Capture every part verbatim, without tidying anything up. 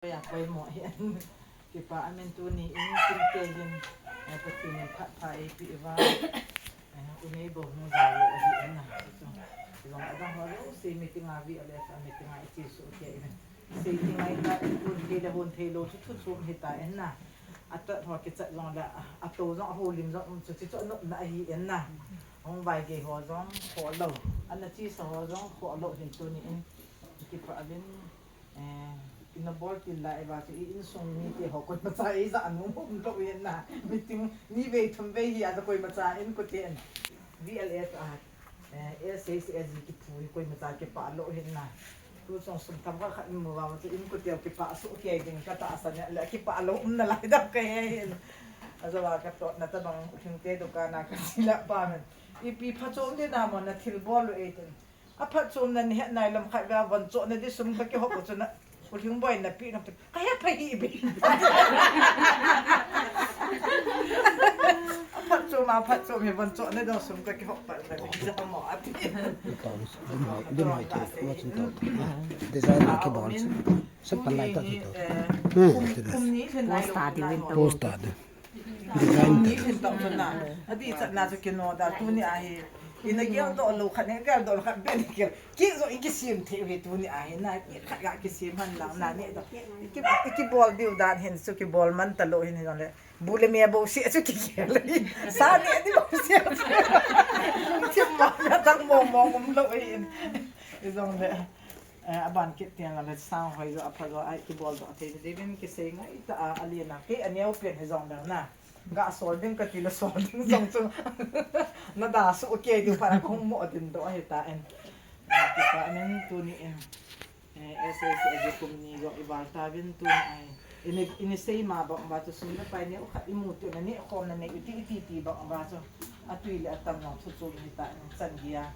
Koya poimo hi. Kipa amen tuni in kin ke yin. Eh, Pathen in phat pha eipeh uva. Eh, u neighbor hung jao lou ahi in na. Chu, jong adang ho jouse meeting a V L S a meeting a iche soh kei in. Sei ti ngai ta in, hon thei le hon thei lou chu thu chom hita in na. Atat ho kichat jong le, ato jong aholim jong um chu, chuchu anopna ahi in na. Hung vaigei ho jong khoh lou. Ana chesa ho jong khoh lou hin tuni in. Kipa uvin. Eh, ina bol til lai uva chu i insung mite ho koimacha eija nom um lou in na. Meeting ni vei thum vei hi a koimacha in kote in. V L S a, eh, S A C S G kiphu hi koimacha kipah lou hin na. Tu chong sum tam khat khat imu uva chu in kote kipah soh kei ding ka tahsan le kipah lou umna lai dam kahe hin. Ajeh uva ka totna tabang u Lhingte dukan a ka che le pa men. Ipi phachom ding na mo na thil bol lou e tin. Aphatchomna nahet nai lam khat vea von chohna di sum kakihop u chu na, u Lhingboi napeh nom te. Kahe pha hih beh. Aphatchom, aphatchom hi von chohna di sum kakihop pat na, ja mo ati. Lim hoi, lim hoi te, mo chun to. Design na kibol. Sep pan lai ta to. Eh, kum, kum ni lhin nai lou. Poster de. Design te. Ni lhin tah chu na. Adih chatna chu kino da tuni a hi. Ina geldoh lou khat, ina geldoh lou khat, ben gel. Kei jong i kisem thei u hi tuni a hi na, khat ga kisem han lang na ni da. I ki, i kibol diu dan hin chu kibol man talou hin jong le. Bu le me bou se chu kigel. Sa ne di bou se. Lungthim ma na dang mong mong um lou hin. I jong le. Eh, aban kit tiang le sang hoi jo, apha jo, ai kibol doh thei ni, David kisei ngai ta a, alien a, kei aneo pen hi jong dang na. Ga sol ding kati le sol ding jong chu. Na da su, okay, diu pa na kong mo din doh hi ta en. Eh, kipa amen tuni in. Eh, S A C S G kum ni jo i val ta vin tuni ai. Ini, ini sei ma bang uva chu sum le pai neo khat imu ti na neh khom na nei u ti, i ti ti bang uva chu. Atui le atam jong thu chom hita in chan gei a.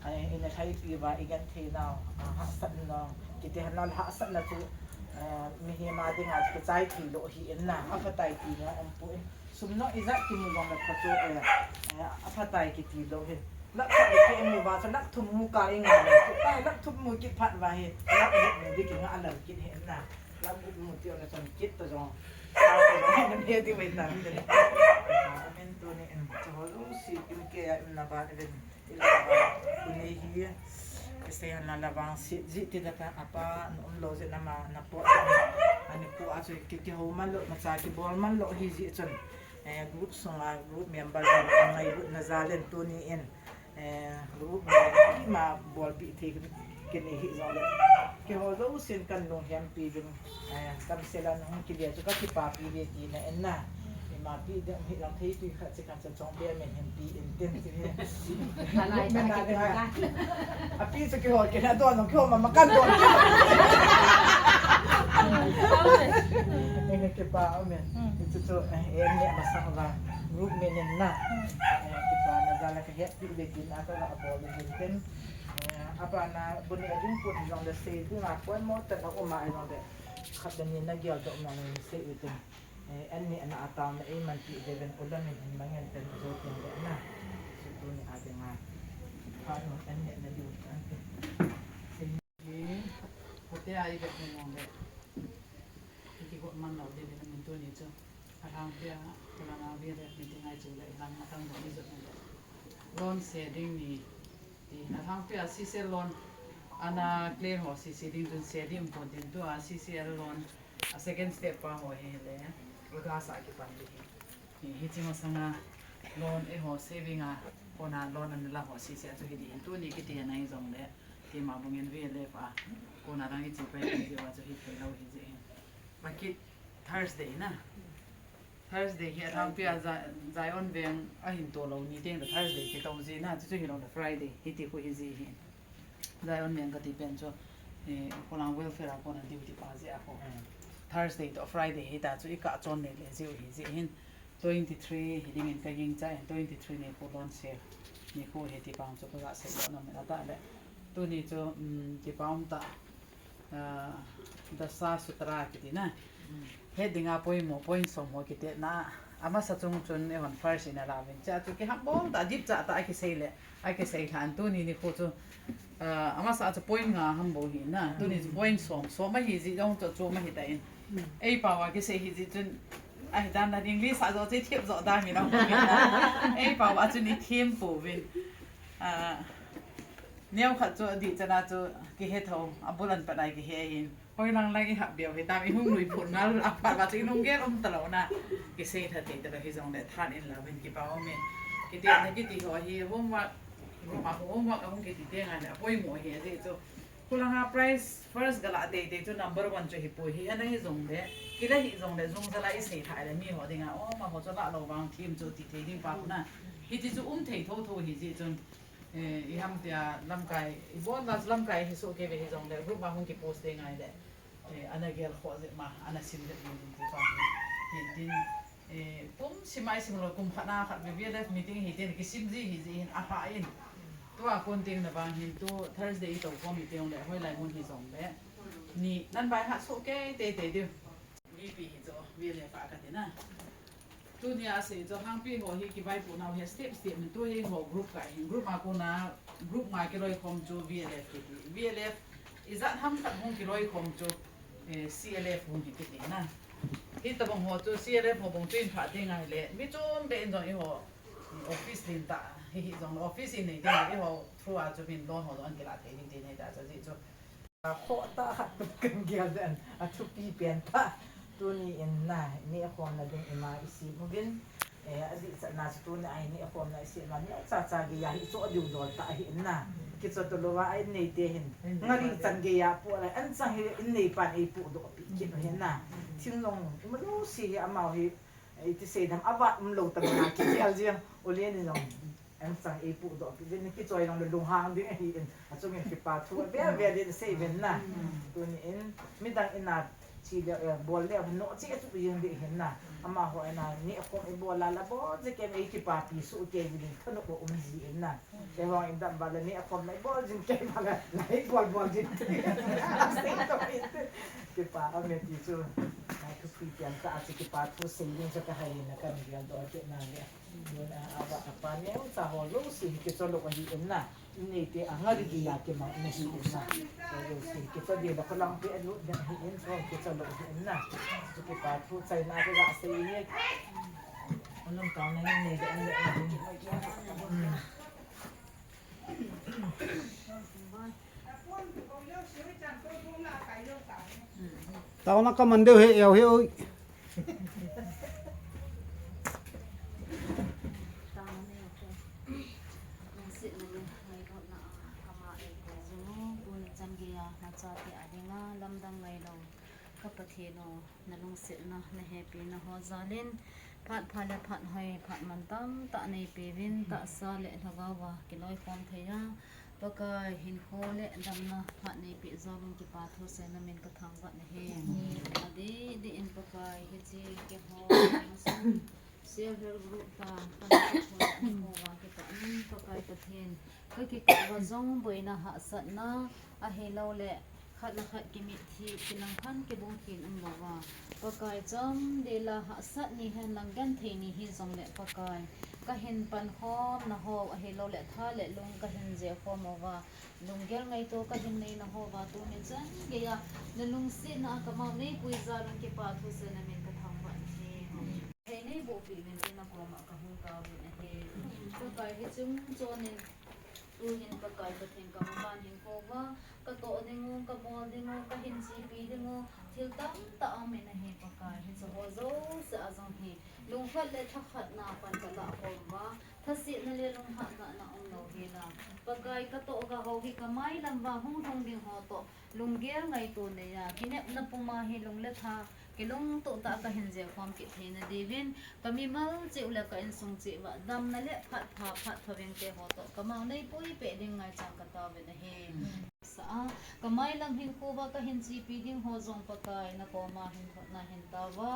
Ai, ina lhaipi uva i genthei nau, a, hahsatna, kiti han nau le hahsatna chu, eh, mihem a dinga kichai thei lou hi in na, aphatai ti na um poi. Sum no ijat kimu jong le phachu, eh, eh, aphatai kiti lou hin. Lakh khat le kimu uva chu lakh thum mu kal i ngai le, kitai lakh thum mu kit phat uva hi, lakh gup mu di kinga lam kit hi in na. Lam gup mu ti ona chon kit ta jong. Sa ta jong, na me di wei ta, mi de. Amen tuni in, chu ho jouse, kin ke ya in na ba, even, ila ba, tuni hi, isei han la la vang si, ji ti da ta, apa, na um lou ji na ma, na po, ani po a chu, ki, kihou man lou, na cha kibol man lou, hi ji chun. Eh, group sunga, group member, ngai group na jalen tuni in. Eh, group ma, ma bolpi thei kinei hi jong le. Keiho jousen kan lunghempi uvin, eh, damsel a nahung kile chu kakipapi uve tina en na. Imapi ding hi lang thei tui khat chi khat cha chong be men hempi in tin ti hi. Alai ta ki ka. Api chu keiho kei na don jong keiho mama kan don. Ene kipa amen. Chu chu, eh, en ne masang va. Group men in na. Eh, kipa na jal a kahe. Ti le tin a ka la bol le tin. Eh, apa na bu ni a ding pun jong le sei ding a pon mo ta na uma jong le. Khat le ni na gel doh na ni sei u tin. Eh, an ni ana a tao na ei man ti le ven u la min hin mangen ten jo tin le na. Su tu ni a ding a. Pa no an ni na diu an tin. Sei ni. Hote a i vet ni jong le. I kigot man lou ding in amin tuni chu. Alhangpi a, Kolanga V L F meeting a chu le, lang matang doh ni jot ni le. Loan se ding ni, ti, alhangpi a C C L loan, ana clear ho C C ding chun se ding um pon tin tua C C L loan, a second step pa ho hi le, August a kipan ding hi. Hi, hiche masanga loan eiho saving a, kona loan ana la ho C C a chu hi ding hin tuni kiti na hi jong le, tima bangin V L F a, kona dang ichi pai ding jeh uva chu hi thei lou hi jeh hin. Makit Thursday na. Thursday hi alhangpi a Zi-, Zion Veng ahin to lou ni teng le Thursday kiti ji na, chu chu hilou le Friday, hiti khu hi ji hi. Zion Veng kati pen chu, eh, Kolang welfare a kona duty pa jeh a khu. Mm. Thursday to Friday hita chu i kah chon le le jiu hi ji hin. Twenty-three hi ding in ka ging cha in twenty-three ni khu loan sale. Ni khu hiti pang chu ka ga sei lou na min ata le. Tuni chu, um, ti pa um ta. Ah, Dasa Sutra kiti na. Mm. He dinga poimo, point som ho kiti na. Amasa chung chun eihon first in ala uvin. Chea chu kihambol ta, dipcha ta akisei le, akisei lhan tuni nikho chu, ah, amasa chu point nga ham bou hi na, tuni chu point som, som ahi jeh jong chu, chu ahi tan. Ei pao a kisei hi jeh chun, ahi dan dan English a jo chu thip jo dan mi na. Ei pao a chun i thim pouvin. Ah, neo khat chu adih chan a chu kihe tho, abul an pat a kihe hin. Hoilang lang i hap beu hitam, i hung lui phut ngal, aphat va chu i lunggel um talou na. Kisei tha thei talou hijongle than in la uvin kipa um e. Kiti na kiti ho hi homework, group a homework ahung kiti teng le apoimo ahi ajeh chu. Khulanga prize first ga la teitei chu number one chu hipoi hi, ana hijongle, kila hijongle, jung jala i sei tha le mi ho dinga, o, amaho chu la lou vang thim chu ti thei ding pa khu na. Hiti chu um thei thotho hi jeh chun. Eh, i ham tia lamkai, i bol na lamkai hi soh kei ve hijongle, group a hung kipost te ngai le. Eh, ana gel khoh jep ma, ana sim jep ding ti pa. Hitin, eh, kum sim ai sim lou, kum khat na khat V V L F meeting hitin, kisim ji hi jeh hin, aha in. Tua kon teng na vang hin, tu Thursday i tou khom meeting le, hoilai mun hijongle. Ni, nan bai ha soh kei teitei diu. Mipi hi chu, V L F a kati na. Tunia asei chu, hangpi ho hi kivaipoh nau hi step step in tu hi ho group kai hin. Group a kona, group nga kiloikhom chu V L F kiti. V L F ijat ham khat hung kiloikhom chu, eh, C L F hung hi kiti na. Hitobang ho chu C L F ho bang chu in pha ding ngai le. Mi chom be in jong i ho office din ta. Hi hi jong office in nei ding i ho through a chu min don ho jong kila thei ding tin hi ta chu ji chu. Khoh tah khat kan gel den, athupi pen tah. Tuni in na, nehkhomna ding ima i sem uvin. Eh, adih chatna chu tuni a nehkhomna i sem a, neocha cha geiya hi choh diu dol tah ahi in na. Kichoh talou va, a in neite hin. Ngari chan geiya poh lai, an chang hi in neipan eipoh doh pi kit u hin na. Thinglhang, ima jouse hi amau hi, iti sei dam, avat umlou tabang a kigel jeng, u le ni jong. An chang eipoh doh pi uvin, kichoi jong le lunghang ding ahi in, achungin kipa thu, avel vel in sei uvin na. Tuni in, midang in a chi le, eh, bol le, no chi a chu jeng ding ahi na. Amaho in a, nehkhom i bol a la bol, je kem ei kipapi soh kei uvin, thanop um ji in na. Keiho in dam va le, nehkhomna i bol jing kei va le, la i bol bol jing. Sei to in, kipa um e ti chu. Ai, thupi pian tah a chu kipa thu sei ding chu ka hai in na kan gel doh kit na le. Tuna, ava, apa neocha ho jouse hi kichoh lou ahi in na. Neite a ngari geiya kimang na hi in na. Ho jouse hi kichoh ding la kholang pe alut ding ahi in, ho kichoh lou ahi in na. Chu kipa thu chaina ka ga sei hi. Alung tang na hin nei de an le an ding. Hmm. Taona ka man deu he, eo he oi. Lungsetna le ngailutna a kama eipui jing u, tuni chan geiya nachate a dinga lamdang ngailou ka Pathen u, na lungsetna, na hepina ho jal in, phat pha le phat hoi, phat mantam tah neipeuvin, tahsa le lhagao va kiloikhom thei a, Pakai hinkho le damna phat neipeh jal in kipa thu sei na min ka thangvah na ahi. Adeh deh in Pakai hiche keiho Self help group ta, ka na ka thua na hou va kipah in, Pakai Pathen. Ka kikah uva jong boina hahsatna, ahilouleh khat le khat kimithi, kilangkhan, kibungkhin umlou va. Pakai chomdel a hahsat ni hen lang genthei ni hijongleh Pakai. Ka hin pankhomna ho, ahilouleh tha le lung ka hin jehkhom uva. Lunggel ngaito ka hin neina ho va tuni chan geiya. Na lungsetna a ka mao neipui jal in kipa thu sei na min ka thangvah na ahi. Hei neiboh peh uvin tin na koma ka hung taovin ahi. Pakai hiche chungchon in, tuhin Pakai Pathen ka maban hinkho va, ka toh ding u, ka bol ding u, ka hin chepi ding u, thil tamtah aum in ahi Pakai. Hiche ho jouse a jong hi, lungkhat le thakhatna pan ka lahkhom uva, thasetna le lunghanna umlou hel a. Pakai ka toh ka hou hi ka mailam uva hung lhung ding ho toh, lunggel ngaito nei a, kinepna puma hi lung le tha, kilungtoh tah a ka hin jehkhom kit theina diuvin, ka mimal cheh u le ka insung cheh uva, damna le phat pha, phat pha vengte ho toh, ka mao neipui peh ding ngaichan ka taovin ahi. Sa a, ka mailam hinkho uva ka hin chepi ding ho jong Pakai, na koma hin hotna hin taova,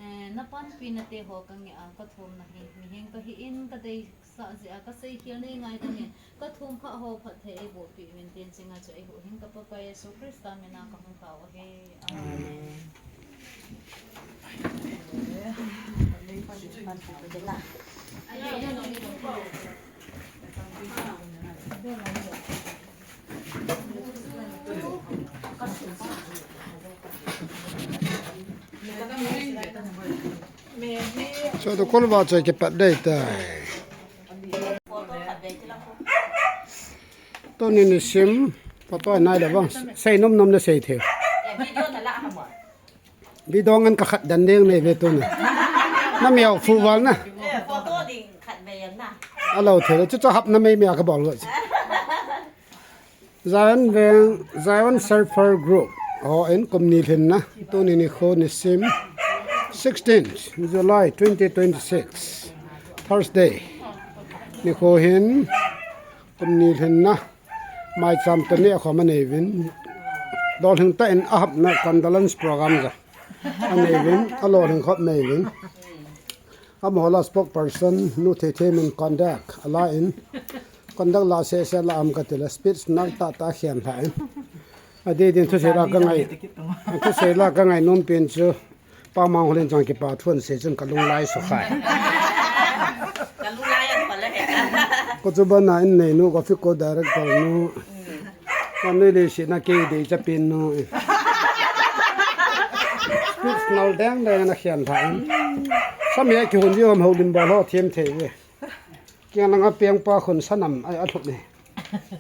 eh, na panpina te ho ka ngeh a, ka thumna hi, mihem ka hi in, ka dei Sah jeh a ka seikhel nei ngai ding in, ka thum kha ho phatthei eiboh peh uvin tin, chinga chu eihuhhing ka Pakai Jesu Christa mina ka hung tao ahi. Amen. Amen. Cho tu kol va choi ke pat dei tai. Tuni nisim, photo nai le bang, sei nom nom na sei the. Video ngan ka khat dan ding nei ve tuni. Na miau fu val na. Alo the, chu chu hap na mei mia ka bol lo. Zion Veng, Zion Surfer Group. Ho in kum ni lhin na. Tuni nikho nisim. Sixteenth July twenty twenty-six. Thursday. Nikho hin kum ni lhin na. Maicham tuni a khom a nei vin. Dol hing ta in a hap na condolence program ja. A nei vin, a lo hing khop nei vin. Amaho la spokesperson, nu Thei Thei min conduct, a la in, conduct la se se la am ka ti la, speech nal ta ta khian la in. A di din thu se la ka ngai, thu se la ka ngai nom pen chu, Pa Mang Holin chang kipa thuan se chun ka lung lai so khai. Ka lung lai an pala he. Ko chu bana in nei nu ka fi ko director nu. Ka nei le si na ke de cha pin nu. Speech nal dang dang na khian tha in. Sa mi a ki hun ji hom ho lim ba lo thiam thei ve. Kiang langa piang pa khun sanam ai a thup ni.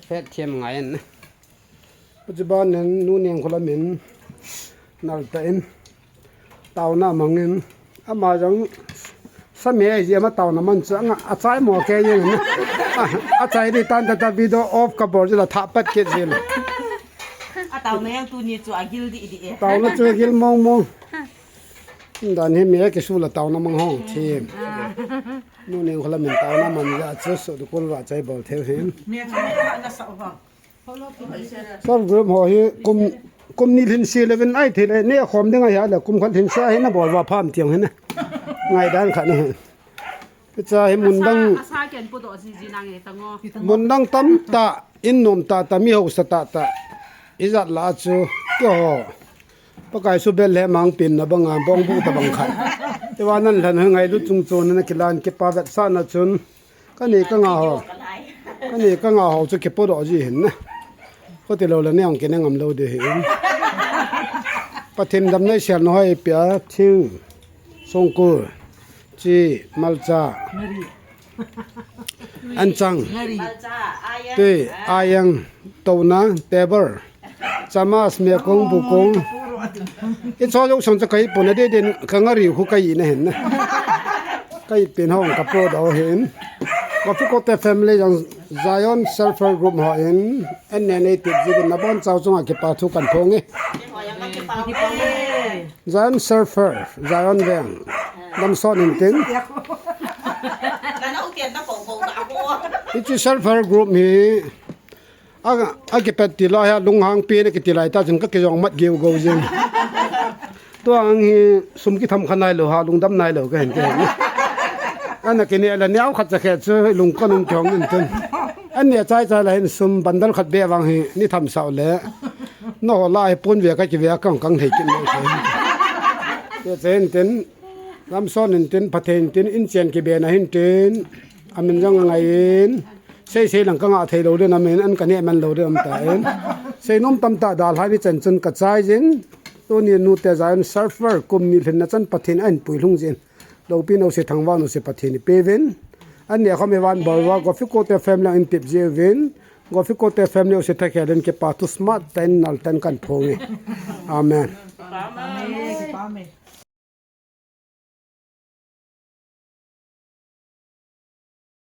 Phet thiam ngai in. Pachuban nen nu neng khula min nal ta in. Tauna mangin. Ama jong sa mi ai ji ama tauna man chu anga a chai mo ke yin. A chai di tan ta ta video off ka bol ji la tha pat ke ji la. A tauna yang tu ni chu a gil di di e. Tauna chu gil mong mong. Dan hi mi a ki su la tauna mang hong thim. Nu neng khula min tauna man ja chu su du kul va chai bol theu hin. Mi a chu na sa u ba. Self group ho hi kum, kum ni lhin si le vin ai thei le, ni a khom ding a hi a le, kum khat lhin si a hi na bol va pham tiang hi na. Ngai dan khat ni hi. Picha hi mun dang, asa, asa ken pu do si ji nang e ta ngo. Mun dang tam ta, in nom ta ta, mi ho sa ta ta. I jat la chu, ke ho. Pakai su bel le mang pin na bang a, bong bu ta bang khat. Te wa nan lhan hi ngai lu chung chung na kilan kipa vet sa na chun. Ka nei ka nga ho. Ka nei ka nga ho chu kipo do ji hin na. Ko ti lo la ne ong ke ne ngam lo de hin. Pathen dam nei sial no hoi pia thing. Songkur. Chi malcha. Anchang. Tui, ayang, tona, table. Chamas, mekong, bukong. I cho jong sang cha kai pon a de den ka ngari hu kai na hin na. Kai pin hong ka po do hin. Ka fu ko te family jong Zion Self Help Group ho in. An ne nei tip ji na bon chau chunga kipa thu kan phong e. Zion Surfer, Zion Veng. Lam son in tin. Hiche Self Help Group hi. A, a kipat ti lai ha, lunghang pi na kiti lai ta, chun ka kijong mat geu go jing. Tua ang hi, sum kitham kha nai lo ha, lungdam nai lo ka hin ka hin. Ana kine la niau khat cha khe chu, lung ka nung kihong in tun. An ne chai chai la hin sum bandal khat be vang hi, ni tham sao le. No ho lai pun ve ka ki ve kang kang thei kin lo ka hin. Te chen tin, lam son in tin, Pathen tin, in chen ki be na hin tin. Amin jong ngai in. Sei sei lang ka nga thei lo den amin an ka ne man lo den am ta in. Sei nom tam ta dal hai ni chan chun ka chai jin. Tuni nu te Zion Surfer kum ni lhin na chan Pathen an pui lhung jin. Lopi no se thangwa no se Pathen ni pe vin. An ne khom e van bol wa Gofiko te family in tip je vin. Gofiko te family se tha khe den kipa thu smart ten nal ten kan phong e. Amen. Amen.